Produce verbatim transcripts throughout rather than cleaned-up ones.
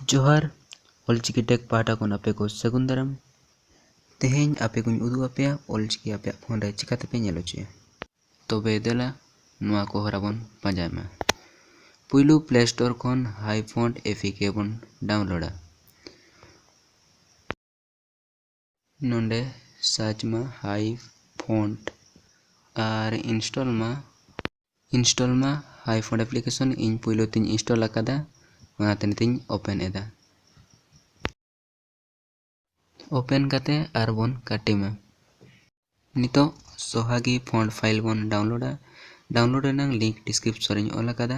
ᱡᱚᱦᱟᱨ, ᱚᱞᱪᱤᱠᱤ ᱴᱮᱠ ᱯᱟᱦᱴᱟ ᱠᱷᱚᱱ ᱟᱯᱮ ᱠᱚ ᱥᱟᱹᱜᱩᱱ ᱫᱟᱨᱟᱢ᱾ ᱛᱮᱦᱮᱧ ᱟᱯᱮ ᱠᱚᱧ ᱩᱫᱩᱜ ᱟᱯᱮᱭᱟ ᱚᱞᱪᱤᱠᱤ ᱟᱯᱮᱭᱟᱜ ᱯᱷᱳᱱ ᱨᱮ ᱪᱤᱠᱟᱹ ᱛᱮᱯᱮ ᱧᱮᱞ ᱦᱚᱪᱚᱭᱟ᱾ ᱛᱚᱵᱮ ᱫᱮᱞᱟ, ᱱᱚᱣᱟ ᱠᱚ ᱦᱚᱨᱟ ᱵᱚᱱ ᱯᱟᱸᱡᱟᱭ ᱢᱟ᱾ ᱯᱩᱭᱞᱩ Play Store ᱠᱷᱚᱱ Hi Font ᱮ ᱯᱤ ᱠᱮ ᱵᱚᱱ ᱰᱟᱣᱩᱱᱞᱳᱰᱟ᱾ ᱱᱚᱰᱮ ᱥᱟᱨᱪ ᱢᱟ Hi Font ᱟᱨ ᱤᱱᱥᱴᱚᱞ ᱢᱟ᱾ ᱤᱱᱥᱴᱚᱞ ᱢᱟ Hi Font ᱮᱯᱞᱤᱠᱮᱥᱚᱱ ᱤᱧ ᱯᱩᱭᱞᱩ ᱛᱤᱧ ᱤᱱᱥᱴᱚᱞ ᱟᱠᱟᱫᱟ, ᱚᱱᱟᱛᱮ ᱱᱤᱛᱤᱧ ᱳᱯᱮᱱ ᱮᱫᱟ᱾ ᱳᱯᱮᱱ ᱠᱟᱛᱮ ᱟᱨᱵᱚᱱ ᱠᱟᱹᱴᱤ ᱢᱟ᱾ ᱱᱤᱛᱚᱜ ᱥᱚᱦᱟᱜᱤ ᱯᱷᱚᱱᱴ ᱯᱷᱟᱭᱤᱞ ᱵᱚᱱ ᱰᱟᱣᱩᱱᱞᱳᱰᱟ᱾ ᱰᱟᱣᱩᱱᱞᱳᱰ ᱨᱮᱱᱟᱜ ᱞᱤᱝᱠ ᱰᱤᱥᱠᱨᱤᱯᱥᱚᱱ ᱨᱤᱧ ᱚᱞ ᱟᱠᱟᱫᱟ,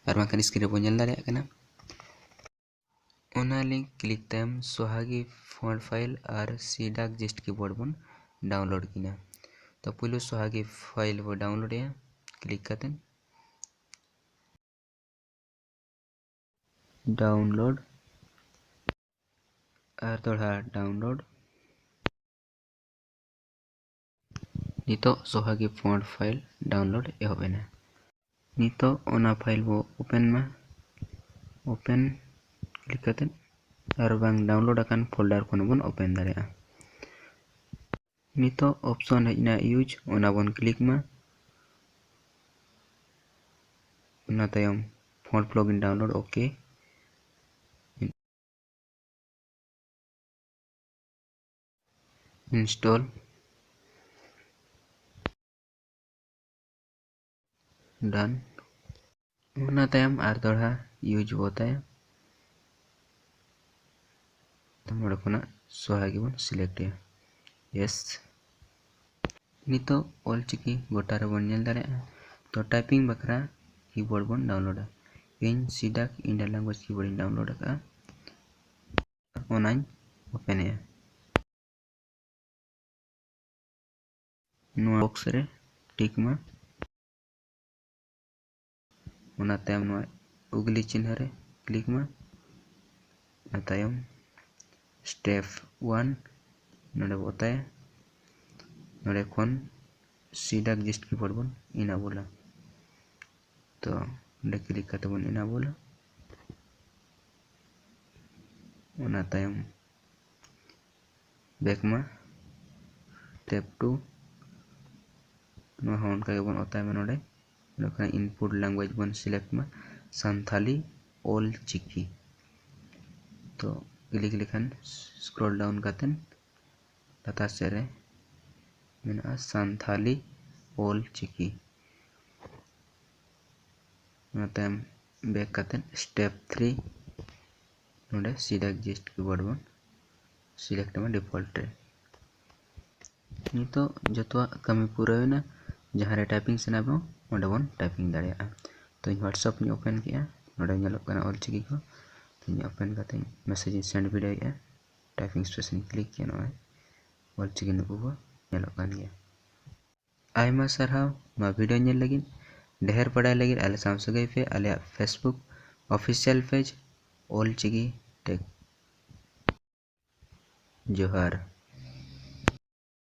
ᱟᱨ ᱵᱟᱝᱠᱷᱟᱱ ᱥᱠᱨᱤᱱ ᱨᱮᱵᱚᱱ ᱧᱮᱞ ᱫᱟᱲᱮᱭᱟᱜ ᱠᱟᱱᱟ᱾ ᱚᱱᱟ ᱞᱤᱝᱠ ᱠᱞᱤᱠ ᱛᱟᱭᱚᱢ ᱥᱚᱦᱟᱜᱤ ᱯᱷᱚᱱᱴ ᱯᱷᱟᱭᱤᱞ ᱟᱨ ᱥᱤᱰᱟᱠ ᱡᱤᱥᱴ ᱠᱤᱵᱳᱨᱰ ᱵᱚᱱ ᱰᱟᱣᱩᱱᱞᱳᱰ ᱠᱤᱱᱟ᱾ ᱛᱚ ᱯᱩᱭᱞᱩ ᱥᱚᱦᱟᱜᱤ ᱯᱷᱟᱭᱤᱞ ᱵᱚ ᱰᱟᱣᱩᱱᱞᱳᱰ ᱮᱭᱟ, ᱠᱞᱤᱠ ᱠᱟᱛᱮ ᱰᱟᱣᱩᱱᱞᱳᱰ ᱟᱨ ᱫᱚᱲᱦᱟ ᱰᱟᱣᱩᱱᱞᱳᱰ᱾ ᱱᱤᱛᱚᱜ ᱥᱚᱦᱟᱜᱤ ᱯᱷᱚᱱᱴ ᱯᱷᱟᱭᱤᱞ ᱰᱟᱣᱩᱱᱞᱳᱰ ᱮᱦᱚᱵ ᱮᱱᱟ᱾ ᱱᱤᱛᱚᱜ ᱚᱱᱟ ᱯᱷᱟᱭᱤᱞ ᱵᱚ ᱳᱯᱮᱱ ᱢᱟ᱾ ᱳᱯᱮᱱ ᱠᱞᱤᱠ ᱠᱟᱛᱮ ᱟᱨ ᱵᱟᱝ ᱰᱟᱣᱩᱱᱞᱳᱰ ᱟᱠᱟᱱ ᱯᱷᱳᱞᱰᱟᱨ ᱠᱷᱚᱱ ᱵᱚᱱ ᱳᱯᱮᱱ ᱫᱟᱲᱮᱭᱟᱜᱼᱟ᱾ ᱱᱤᱛᱚᱜ ᱚᱯᱥᱚᱱ ᱦᱮᱡ ᱮᱱᱟ ᱤᱭᱩᱡᱽ, ᱚᱱᱟ ᱵᱚᱱ ᱠᱞᱤᱠ ᱢᱟ᱾ ᱚᱱᱟ ᱛᱟᱭᱚᱢ ᱯᱷᱚᱱᱴ ᱯᱞᱚᱜᱤᱱ ᱰᱟᱣᱩᱱᱞᱳᱰ, ᱳᱠᱮ᱾ ᱤᱱᱥᱴᱚᱞ᱾ ᱰᱟᱱ᱾ ᱚᱱᱟ ᱛᱟᱭᱚᱢ ᱟᱨ ᱫᱚᱲᱦᱟ ᱤᱭᱩᱡᱽ ᱵᱚ ᱛᱟᱭᱟ᱾ ᱱᱚᱰᱮ ᱠᱷᱚᱱᱟᱜ ᱥᱚᱦᱟᱜᱤ ᱵᱚᱱ ᱥᱤᱞᱮᱠᱴ ᱮᱭᱟ᱾ ᱭᱮᱥ᱾ ᱱᱤᱛᱚᱜ ᱚᱞᱪᱤᱠᱤ ᱜᱚᱴᱟ ᱨᱮᱵᱚᱱ ᱧᱮᱞ ᱫᱟᱲᱮᱭᱟᱜᱼᱟ᱾ ᱛᱚ ᱴᱟᱭᱯᱤᱝ ᱵᱟᱠᱷᱨᱟ ᱠᱤᱵᱳᱨᱰ ᱵᱚᱱ ᱰᱟᱣᱩᱱᱞᱳᱰᱟ᱾ ᱤᱧ ᱥᱤᱰᱟᱠ ᱤᱱᱰᱤᱭᱟ ᱞᱮᱝᱜᱩᱭᱮᱡᱽ ᱠᱤᱵᱳᱨᱰ ᱤᱧ ᱰᱟᱣᱩᱱᱞᱳᱰ ᱟᱠᱟᱫᱼᱟ, ᱚᱱᱟᱧ ᱳᱯᱮᱱᱮᱜᱼᱟ᱾ ᱱᱚᱣᱟ ᱵᱚᱠᱥ ᱨᱮ ᱴᱤᱠ ᱢᱟ᱾ ᱚᱱᱟ ᱛᱟᱭᱚᱢ ᱱᱚᱣᱟ ᱩᱜᱽᱞᱤ ᱪᱤᱱᱦᱟᱹ ᱨᱮ ᱠᱞᱤᱠ ᱢᱟ᱾ ᱚᱱᱟ ᱛᱟᱭᱚᱢ ᱥᱴᱮᱯ ᱚᱣᱟᱱ ᱱᱚᱰᱮ ᱵᱚ ᱚᱛᱟᱭᱟ᱾ ᱱᱚᱰᱮ ᱠᱷᱚᱱ ᱥᱤᱰᱟᱠ ᱡᱤᱥᱴ ᱠᱤᱵᱳᱨᱰ ᱵᱚᱱ ᱤᱱᱟᱵᱚᱞᱟ᱾ ᱛᱚ ᱚᱸᱰᱮ ᱠᱞᱤᱠ ᱠᱟᱛᱮ ᱵᱚᱱ ᱤᱱᱟᱵᱚᱞᱟ᱾ ᱚᱱᱟ ᱛᱟᱭᱚᱢ back ᱢᱟ, tab two, ᱱᱚᱣᱟ ᱦᱚᱸ ᱚᱱᱠᱟ ᱜᱮᱵᱚᱱ ᱚᱛᱟᱭ ᱢᱟ ᱱᱚᱰᱮ᱾ ᱱᱚᱰᱮ ᱠᱷᱚᱱ input language ᱵᱚᱱ select ᱢᱟ, ᱥᱟᱱᱛᱷᱟᱞᱤ ᱚᱞ ᱪᱤᱠᱤ᱾ ᱛᱚ click ᱞᱮᱠᱷᱟᱱ scroll down ᱠᱟᱛᱮᱫ ᱞᱟᱛᱟᱨ ᱥᱮᱫ ᱨᱮ ᱢᱮᱱᱟᱜᱼᱟ ᱥᱟᱱᱛᱷᱟᱞᱤ ᱚᱞ ᱪᱤᱠᱤ᱾ ᱚᱱᱟ ᱛᱟᱭᱚᱢ back ᱠᱟᱛᱮᱫ step three, ᱱᱚᱰᱮ select gist keyboard ᱵᱚᱱ select ᱢᱟ default ᱨᱮ᱾ ᱱᱤᱛᱚᱜ ᱡᱚᱛᱚᱣᱟᱜ ᱠᱟᱹᱢᱤ ᱯᱩᱨᱟᱹᱣᱮᱱᱟ᱾ ᱡᱟᱦᱟᱸ ᱨᱮ typing ᱥᱟᱱᱟ ᱵᱚᱱ, ᱚᱸᱰᱮ ᱵᱚᱱ typing ᱫᱟᱲᱮᱭᱟᱜᱼᱟ᱾ ᱛᱚ, ᱤᱧ WhatsApp ᱤᱧ open ᱠᱮᱜᱼᱟ, ᱱᱚᱰᱮ ᱧᱮᱞᱚᱜ ᱠᱟᱱᱟ ᱚᱞ ᱪᱤᱠᱤ ᱠᱚ᱾ ᱛᱚ, ᱤᱧ open ᱠᱟᱛᱮ message ᱤᱧ send ᱵᱤᱰᱟᱹᱣᱮᱜᱼᱟ᱾ Typing space ᱤᱧ click ᱠᱮᱜᱼᱟ, ᱱᱚᱜᱼᱚᱭ ᱚᱞ ᱪᱤᱠᱤ ᱱᱩᱠᱩ ᱠᱚ ᱧᱮᱞᱚᱜ ᱠᱟᱱ ᱜᱮᱭᱟ᱾ ᱟᱭᱢᱟ ᱥᱟᱨᱦᱟᱣ ᱱᱚᱣᱟ video ᱧᱮᱞ ᱞᱟᱹᱜᱤᱫ᱾ ᱰᱷᱮᱨ ᱵᱟᱰᱟᱭ ᱞᱟᱹᱜᱤᱫ ᱟᱞᱮ ᱥᱟᱶ ᱥᱟᱹᱜᱟᱹᱭ ᱯᱮ ᱟᱞᱮᱭᱟᱜ Facebook official page Ol Chiki Tech᱾ ᱡᱚᱦᱟᱨ᱾